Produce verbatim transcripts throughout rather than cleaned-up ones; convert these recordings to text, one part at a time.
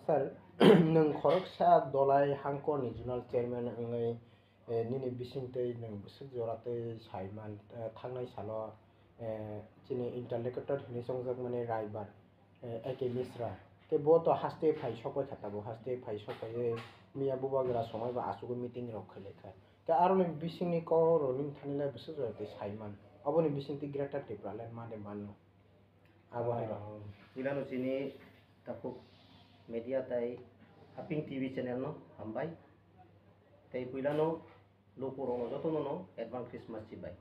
Sir, nwng khoroksa Dolai Hangkor ni zonal chairman wngwi, eh, nini bisingtwi nwng bwswk jora twi saiman, eh, thangnai salo, eh, chini interlocutor hinwi chongjakmani Raibar, eh, A K Misra. Khe bo to haste phai sokpai kha, tabuk haste phai sokpaiwi miya bubagra somai ba achugwi meeting rok khailai kha. Khe aroni bisingni kok rok nini thani lai bwswk jora twi saiman. Oboni bisingtwi Greater Tipraland ma de mano. Abo hai rok. Ah, puilano chini takhuk media tai Haping T V channel no hambai. Tei puilano lukurokno jotono no advance Christmas chibai.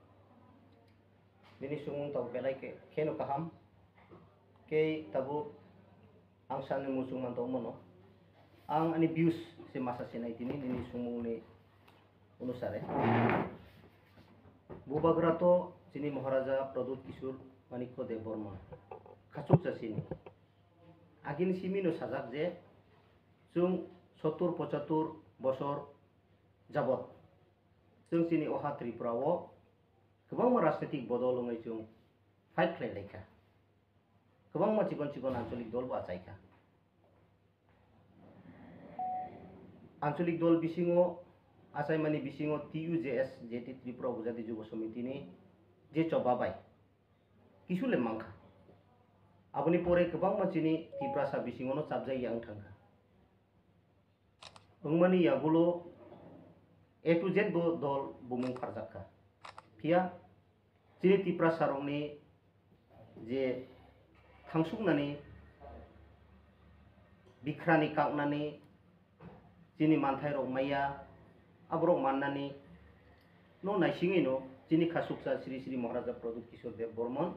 Bini sumung tabuk belai khe, kheno kaham. Kei tabuk ang sani muchung man tongmano. Ang ani views se masa sinai tini nini sumungni onusare. Bubagra to chini Maharaja Pradyut Kishore Manikya Debbarma. Khachuksa sini. Agini simino sajak je chwng sottur pochattur bosor jabot chwng chini oha Tripura o kwbangma rajnitik bodol wngwi chwng fight khlai laikha. Kwbangma chikon chikon ancholik dol bo achaikha. Ancholik dol bisingo achaimani bisingo T U J S, J T Tripura Upajati Jubo Somitini je choba bai kisu le mankha. Aboni pore kwbangma chini Tiprasa bisingono chapjak yang thangkha. Wngmani yagulo A to Z bo dol bumung pharjak kha. Phiya chini Tiprasa rokni je thangsuknani, bikhrani kaknani, chini manthai rok maya, aborok mannani no naisingwi no chini khasuksa Sri Sri Maharaja Pradyut Kishore Dev Bormon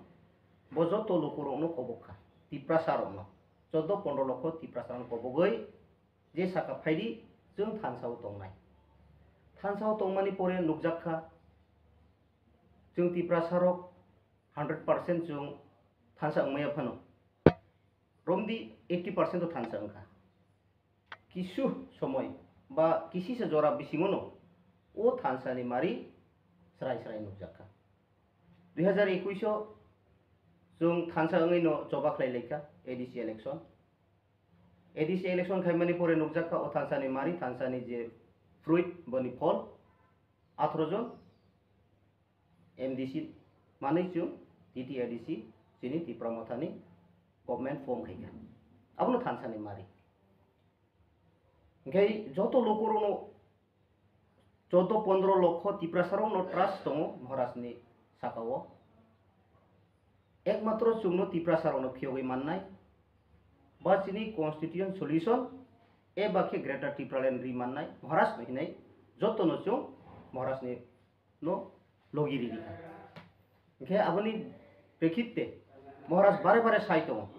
bo joto lukurokno kobok kha, Tiprasa rokno, chordo pondro lokho Tiprasa rokno kobogwi je saka phaidi chwng thansa o tongnai. Thansa o tongmani pore nukjak kha, chwng Tiprasa rok hundred percent chwng thansa wngmaya phano, romdi eighty percent o thansa wngkha. Kisu somoi ba kisisa jora bisingono o thansani mari srai srai nukjak kha. Dui hazar ekush o chwng thansa wngwi no choba khlai laikha A D C election. A D C election khaimani pore nukjak kha o thansani mari, thansani je fruit, boni phol, atharo jon M D C manwi chwng T T A D C chini Tipra Mothani government form khaikha. Abono thansani mari. Hinkhe joto lukurokno chordo pondro lokho Tiprasarokno trust tongo Maharajni sakao. Ekmatro chwngno Tiprasarokno phiyogwi mannai, ba chini constitution solution eba khe Greater Tipraland ri mannai Maharajno hinwi jotono chwng Maharajni no logi ridi kha. Hinkhe aboni prekhipte Maharaj bare bare sai tongo,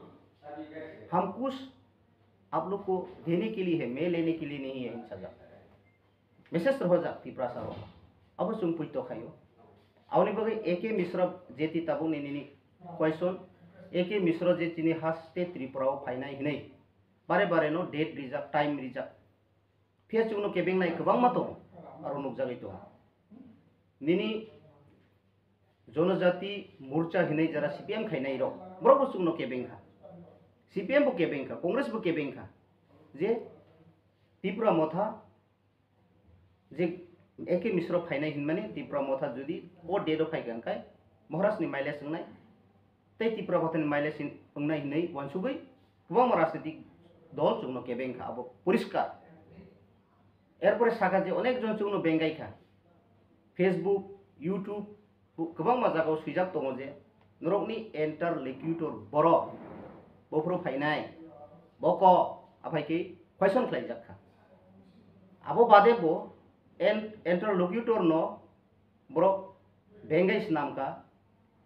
"हम कुछ आप लोग को देने के लिए है, मैं लेने के लिए नहीं है" hinwi sajak. Message rohorjak Tiprasa rok. Abo chwng poito khaio. Aboni bagwi A K Misra je ti tabukni nini question, A K Misra je chini haste Tripura o phainai hinwi bare bare no date rijak, time rijak. Phiya chwngno kebengnai kwbangma tongo, aro nukjagwi tongo. Nini Jonojati Morcha hinwi jara C P M khainai rok, borok bo chwngno kebeng kha. C P M bo kebeng kha, Congress bo kebeng kha. Je Tipra Motha, je A K Misra phainai hinmani Tipra Motha jodi o date o phai kha, hwnkhe Maharajni mileage wngnai. Tei Tipra Mothani mileage hin-, wngnai hinwi uansugwi kwbangma rajnitik dol chwngno kebeng kha, abo poriskar. Erpore sakha je onek jon chwngno bengai kha. Facebook, YouTube, bo-, kwbangma jagao swijak tongo je norokni interlocutor borok, bophuru phainai, boko aphai khe question khlaijak kha. Abo bade bo en-, interlocutor no borok bengai swnam kha,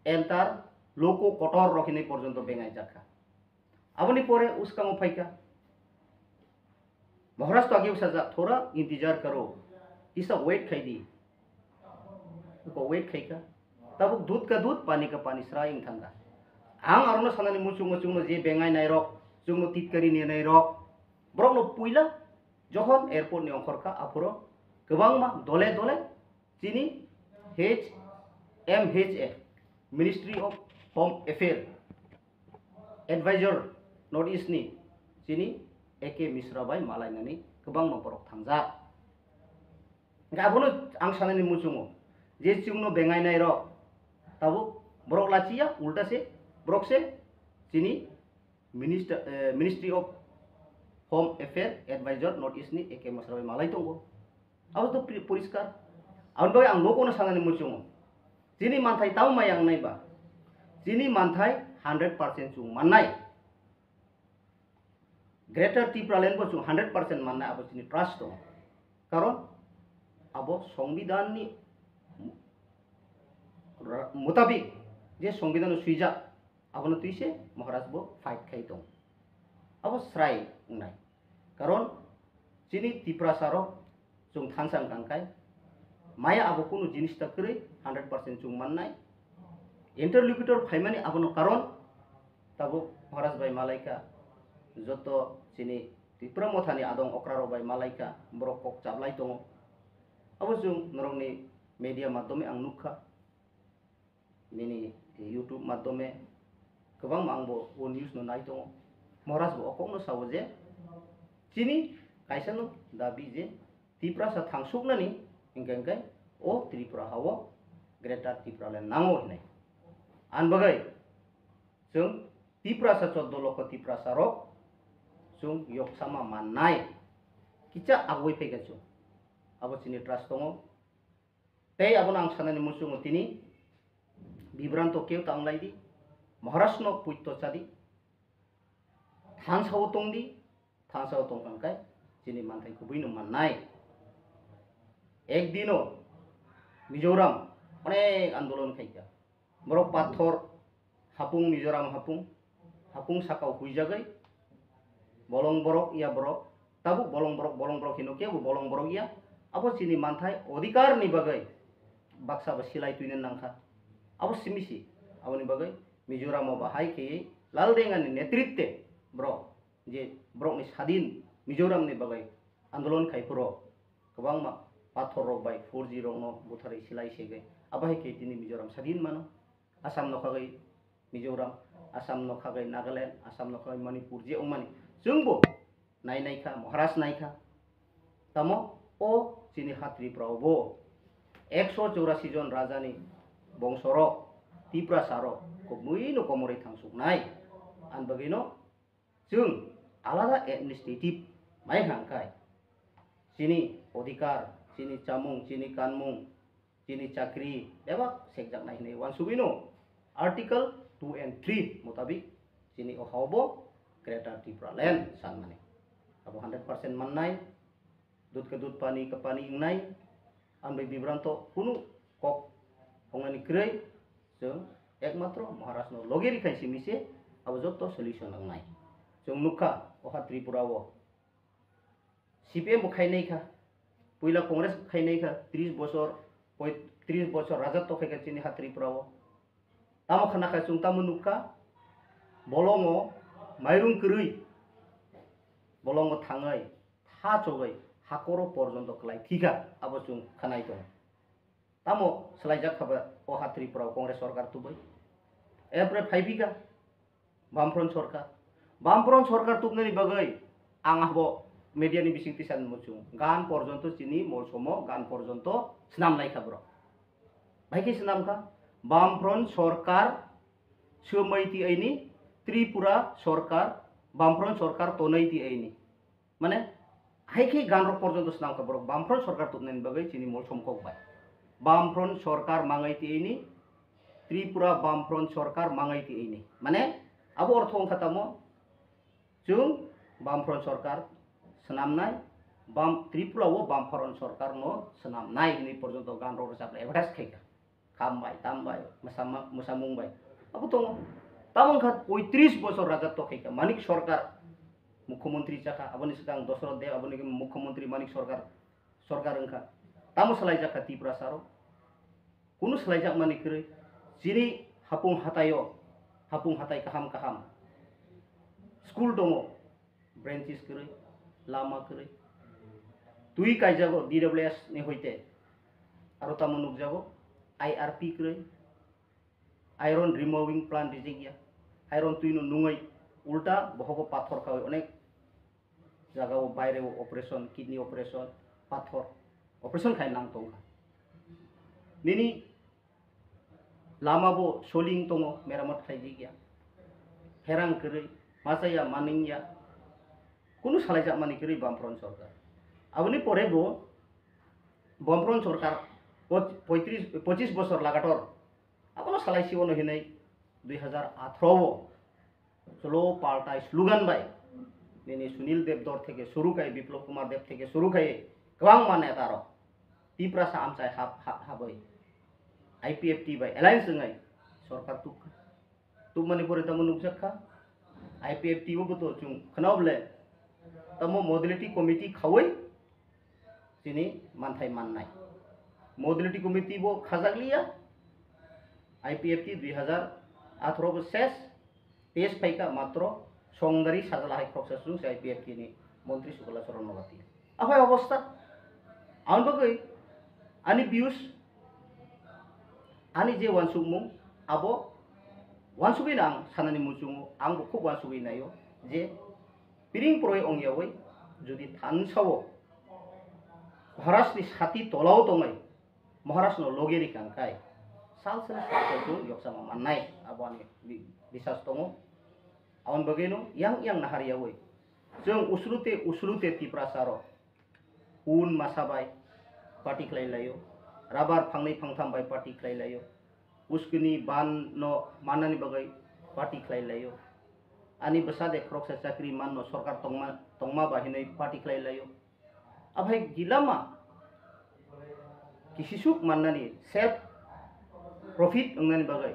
enter loko kotor rok hinwi porjonto bengai jak kha. Aboni pore uskango phai kha. Maharaj to age sajak, "Thora intizar karo, kisa wait khai di." Ko wait khai kha. Tabuk dudh ka dudh, pani ka pani srai wng thang kha. Ang arono sanani muchungo chwngno je bengai nai rok, chwngno titkari ni nai rok, borokno puila jokhon airport ni ongkhor kha, aphuru kwbangma dole dole chini H M H A, Ministry of Home Affair, advisor North East ni chini A K Misra bai malainani kwbangma borok thangjak. Hingkhe abono ang sanani muchungo je chwngno bengainai rok tabuk borok lachiya, ulta se borok se chini Minister, eh, Ministry of Home Affair Advisor North East ni A K Misra bai malai tongo. Abo to pri-, poriskar. Aboni bagwi ang nokono sanani muchungo. Chini manthai tamo maya wngnai ba? Chini manthai hundred percent chwng mannai. Greater Tipraland bo chwng hundred percent mannai, abo chini trust tongo. Karon abo Songbidanni ra-, mutabik je Songbidanno swijak, abono twi se Maharaj bo fight khai tong. Abo srai wngnai. Karon chini Tiprasa rok chwng thansa wngkha hwnkhe maya abo kunu jinis ta kwrwi hundred percent chwng mannai. Interlocutor phaimani abono karon tabuk Maharaj bai malaikha, joto chini Tipra Mothani adong okra rok bai malaikha, borok kok chaplai tongo. Abo chwng norokni media madhyome ang nukha. Nini YouTube madhyome kwbangma ang bo o news no nai tongo. Maharaj bo o kok no sao je chini kaisa no dabi je Tiprasa thangsuknani hingkhe hingkhe o Tripura hao Greater Tipraland nango hinai. An bagwi chwng Tiprasa choddo lokho Tiprasa rok chwng yoksama mannai. Kicha agoi phaikha chwng. Abo chini trust tongo. Tei abono ang sanani muchungo tini bibranto keu ta wnglai di, Maharaj no puito cha di, thansa o tong di, thansa o tong kha hwnkhe chini manthai kubui no mannai. Ek dino Mizoram onek andolon khaikha, borok pathor hapung, Mizoram hapung, hapung sakao huijagwi bolong borok ya borok, tabuk bolong borok, bolong borok hino kebo bolong borok ya. Abo chini manthai odhikar ni bagwi baksa bo silai twina nangkha. Abo simi si, aboni bagwi Mizoram o bahai khe Laldengani netritwe borok je borokni sadin Mizoram ni bagwi andolon khai phuru kwbangma pathor rok bai forji rok no butharwi silai segwi abo hai khe tini Mizoram sadin mano. Assam no khagwi Mizoram, Assam no khagwi Nagaland, Assam no khagwi Manipur je wngmani chwngbo nai nai kha, Maharaj nai kha. Tamo o chini ha Tripura o bo ekso chorasi jon raja ni bongso rok, Tiprasa rok kubui no komorwi thangsuknai. An bagwi no chwng alada administrative mai hang khai chini odhikar, chini chamung, chini kanmung, chini chakri bebak sekjaknai hinwi uansugwi no Article two and three mutabik chini o hao bo Greater Tipraland sanmani. Abo hundred percent mannai, dud ka dud pani ka pani wngnai, ang bai bibranto kunu kok wngnani kwrwi, chwng ekmatro Maharaj no loge rikhai simi se abo jotto solution wngnai. Chwng nukha o ha Tripura o C P M bo khainai kha, puila Congress bo khainai kha, tris bosor, poi-, tris bosor rajatto khai kha chini ha Tripura o. Tamo khna kha chwng tamo nukha, bolongo mairung kwrwi, bolongo thangwi, tha chogwi, hakoro porjonto kwlai thikha, abo chwng khnai tongo. Tamo swlaijak kha ba o ha Tripura o Congress sorkar tubui? Apre phai bikha Bamfront sorkar. Bamfront sorkar tubnani bagwi ang abo media ni bising tisa muchung. Gan porjonto chini molsomo gan porjonto snam lai kha borok. Bai khe snam kha Bamfront sorkar swmai ti aini Tripura sorkar Bamfront sorkar tonai ti aini. Mane, hai khe gan rok porjonto swnam kha borok Bamfront sorkar tubnani bagwi chini molsom kok bai. Bamfront sorkar mangai tini Tripura Bamfront sorkar mangai tini. Mane, abo ortho wngkha tamo, chwng Bamfront sorkar swnamnai, Bam-, Tripura o Bamfront sorkar no swnamnai hinwi porjonto gan rok rwchap advertise khai kha. Kam bai, tam bai, mwsama-, mwsamung bai. Abo tongo. Tamo wngkha poitris bosor rajatto khaikha. Manik Sarkar mukhyamantri chakha. Aboni swkang Dosoroth Deb, aboni mukhyamantri Manik Sarkar, Sarkar wngkha. Tamo swlaijakha Tiprasa rok? Kunu swlaijakmani kwrwi. Chini hapung hataio, hapung hatai kaham kaham. School tongo. Branches kwrwi, lama kwrwi. Twi kaijago D W S ni hoite. Aro tamo nukjago I R P kwrwi. Iron removing plant rijak ya. Iron twi no nungwi ulta bohogo pathor kawi onek jaga o baire o operation, kidney operation, pathor operation khai nang tongkha. Nini lama bo soling tongo, meramot khlaijak ya, pherang kwrwi, machaya manwng ya, kunu salaijakmani kwrwi Bamfront sorkar. Aboni pore bo Bamfront sorkar poch-, poitris, pochis bosor lagator abono salai si ono hinwi dui hazar atharo o cholo paltai slogan bai nini Sunil Dev Dor theke suru khai, Biplab Kumar Deb theke suru khai kwbangma neta rok Tiprasa amchai hab-, hab-, habwi I P F T bai alliance wngnai sorkar tukha. Tubmani pore tamo nukjak kha, I P F T o bo to chwng khwnao le tamo modality committee khaui chini manthai mannai. Modality committee bo khajak liya, I P F T dui hazar atharo bo ses, test phaikha matro Songdari Sajala hai khoroksa chwng se I P F T ni montri Sukla Charan Nogati. Aphai obostha. Ang bagwi ani views, ani je wansukmung, abo wansugwi no ang sanani muchungo, ang bo khub wansugwi naio je piring poroi ongyawi jodi thansa o Maharaj ni sati tolao tongnai Maharaj no loge rikang kai sal sal sal sal chwng yoksama mannai, abo ani bi-, bisas tongo. Aboni bagwi no yang yang nahar yawi chwng uslu te uslu te Tiprasa rok un masa bai party khlai laio, rabar phangnwi phangtham bai party khlai laio, uskini ban no mannani bagwi party khlai laio, ani bwsa de khoroksa chakri manno sorkar tongma, tongma ba hinwi party khlai laio. Aphai gilama kisisuk mannani self profit wngnani bagwi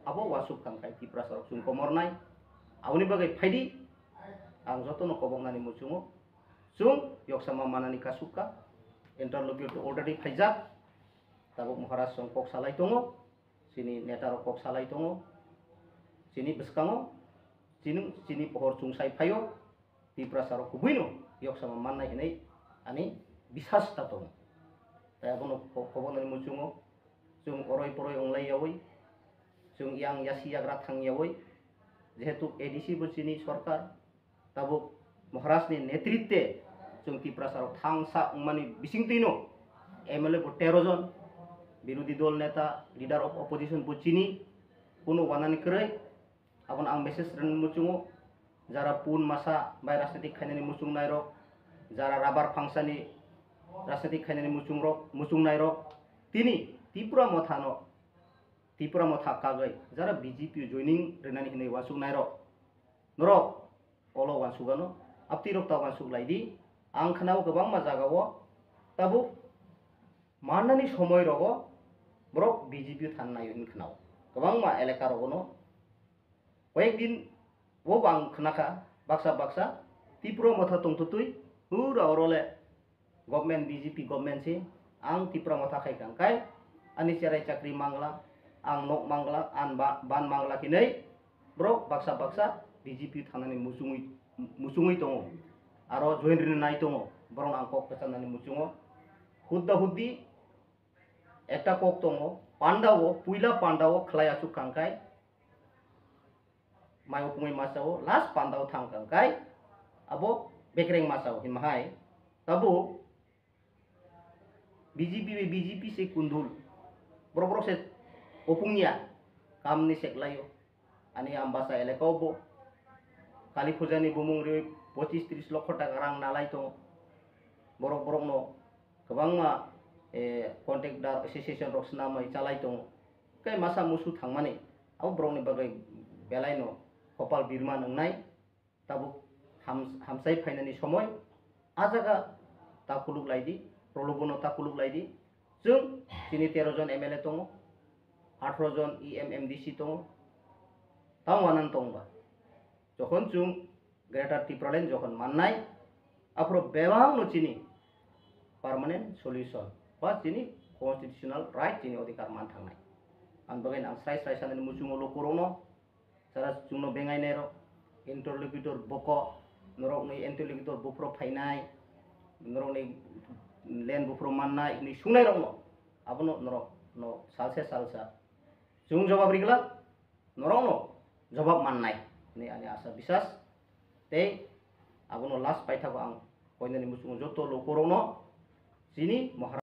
abo wasuk tangkhai Tiprasa rok chwng komornai. Aboni bagwi phaidi ang jotono koboknani muchungo. Chwng yoksama manani kasukha, interlocutor already phaijak, tabuk Maharaj song kok salai tongo, chini neta rok kok salai tongo, chini bwskango chini, chini pohor chwngsai phaio, Tiprasa rok kubui no yoksama mannai hinwi ani bisas ta tongo. Tai abono ko-, koboknani muchungo chwng oroi poroi onglai yawi, chwng yang yasi yagra thang yawi, jehetu A D C bo chini sorkar, tabuk Maharaj ni netritwe chwng Tiprasa rok thangsa wngmani bisingtwi no M L A bo tero jon, birodhi dol neta, leader of opposition bo chini, kunu wanani kwrwi. Abono ang message rwna muchungo, jara pun masa bai rajnitik khainani muchungnai rok, jara rabar phangsani rajnitik khainani muchung rok, muchungnai rok, tini Tipra Motha no, Tipra Motha kagwi jara B J P joining rwnani hinwi wansuknai rok, norok olo wansugano, aptwi rok ta wansuk lai di. Ang khwnao kwbangma jagao tabuk mannani somoi rogo borok B J P than naio hinwi khwnao, kwbangma elaka rogono. Koyek din o bo ang khwnakha, baksa baksa Tipra Motha tongtwtwi, hura oro le government, B J P government se, ang Tipra Motha khai kha, hwnkhe ani cherai chakri mangla, ang nok mangla, ang ba-, ban mangla hinwi borok baksa baksa B J P thanani muchungwi, muchungwi tongo, aro join rwna nai tongo, borokno ang kok kwchanani muchungo. Hudda huddi ekta kok tongo, pandao, puila pandao khlai achuk kha, hwnkhe mai opungwi masa o last panda o thang kha, hwnkhe abo bekreng masa o hinma hai tabuk B J P bai B J P se kundul, borok borok se opung ya, kam ni seklai o. Ani Ambasa elaka o bo Kali Puja ni bumung riwi pochis tris lokho taka rang nalai tongo. Borok borok no kwbangma, eh, contractor association rok swnamwi chalai tongo. Khe masa musu thangmani abo borokni bagwi belai no kopal birma nwngnai. Tabuk ham-, hamsai phainani somoi, a jaga ta kuluk lai di, prolobono ta kuluk lai di. Chwng chini tero jon M L A tongo, atharo jon E M, M D C tongo, tamo wanan tongba. Jokhon chwng Greater Tipraland jokhon mannai, aphuru bebakno chini permanent solution ba chini constitutional right, chini odhikar man thangnai. Ang bagwi ang srai srai sanani muchungo lukurokno, jara chwngno bengai nairok, interlocutor boko, norokni interlocutor buphuru phainai, norokni land buphuru mannai hinwi sungnairokno, abono norokno salsa salsa chwng jobab ri glak, norokno jobab mannai hinwi ani asa bisas. Tei Abono last paithago ang koinani muchungo joto lukurokno chini Maharaj